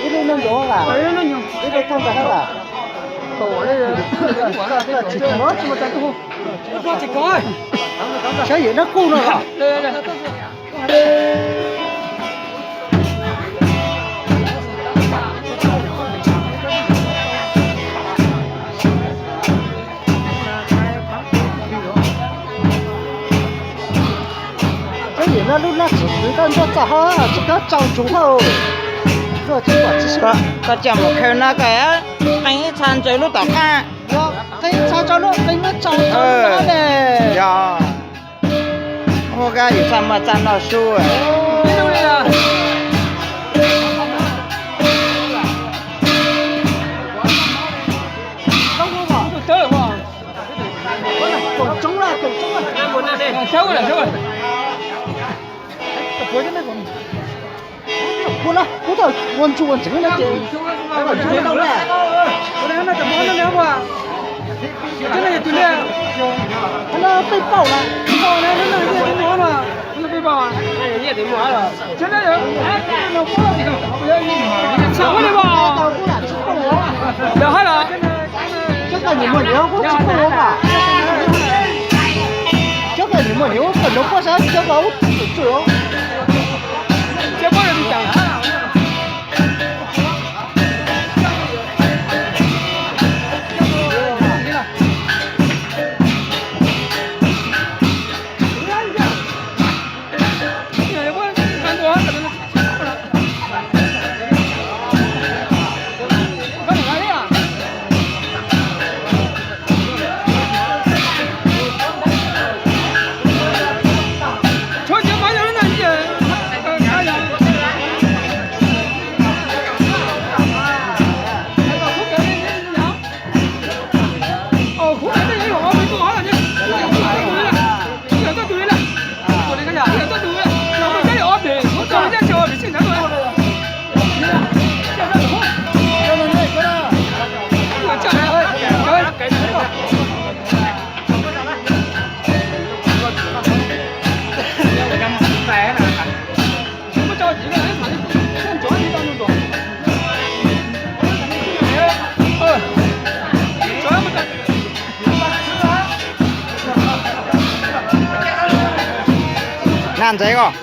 Ib lub no ncov a, ib lub thoj ntawd hab a. Saib yawm dab kuj no los. Saib yawm no lub nab txwv txwv koj nrog txog hab tsis kab tsau tsuv hab. Koj cia mus khaws no koj qee ib txha ntsaws lub tom qab. Qee ib txha tso lub, qee ib txha tso lub ne. Yog. Ua kab yus txaj muag txaj noj su. Kuv no kuv tau ua ntsuj ua ntseeg no ces, no peb paum na. Cov koj nim muaj nyiam kuj tsis pom ua mas. Cov koj nim muaj nyiam kuj koj nrog poj saib cov koj ub txwm txwm. Naj ntxeev os.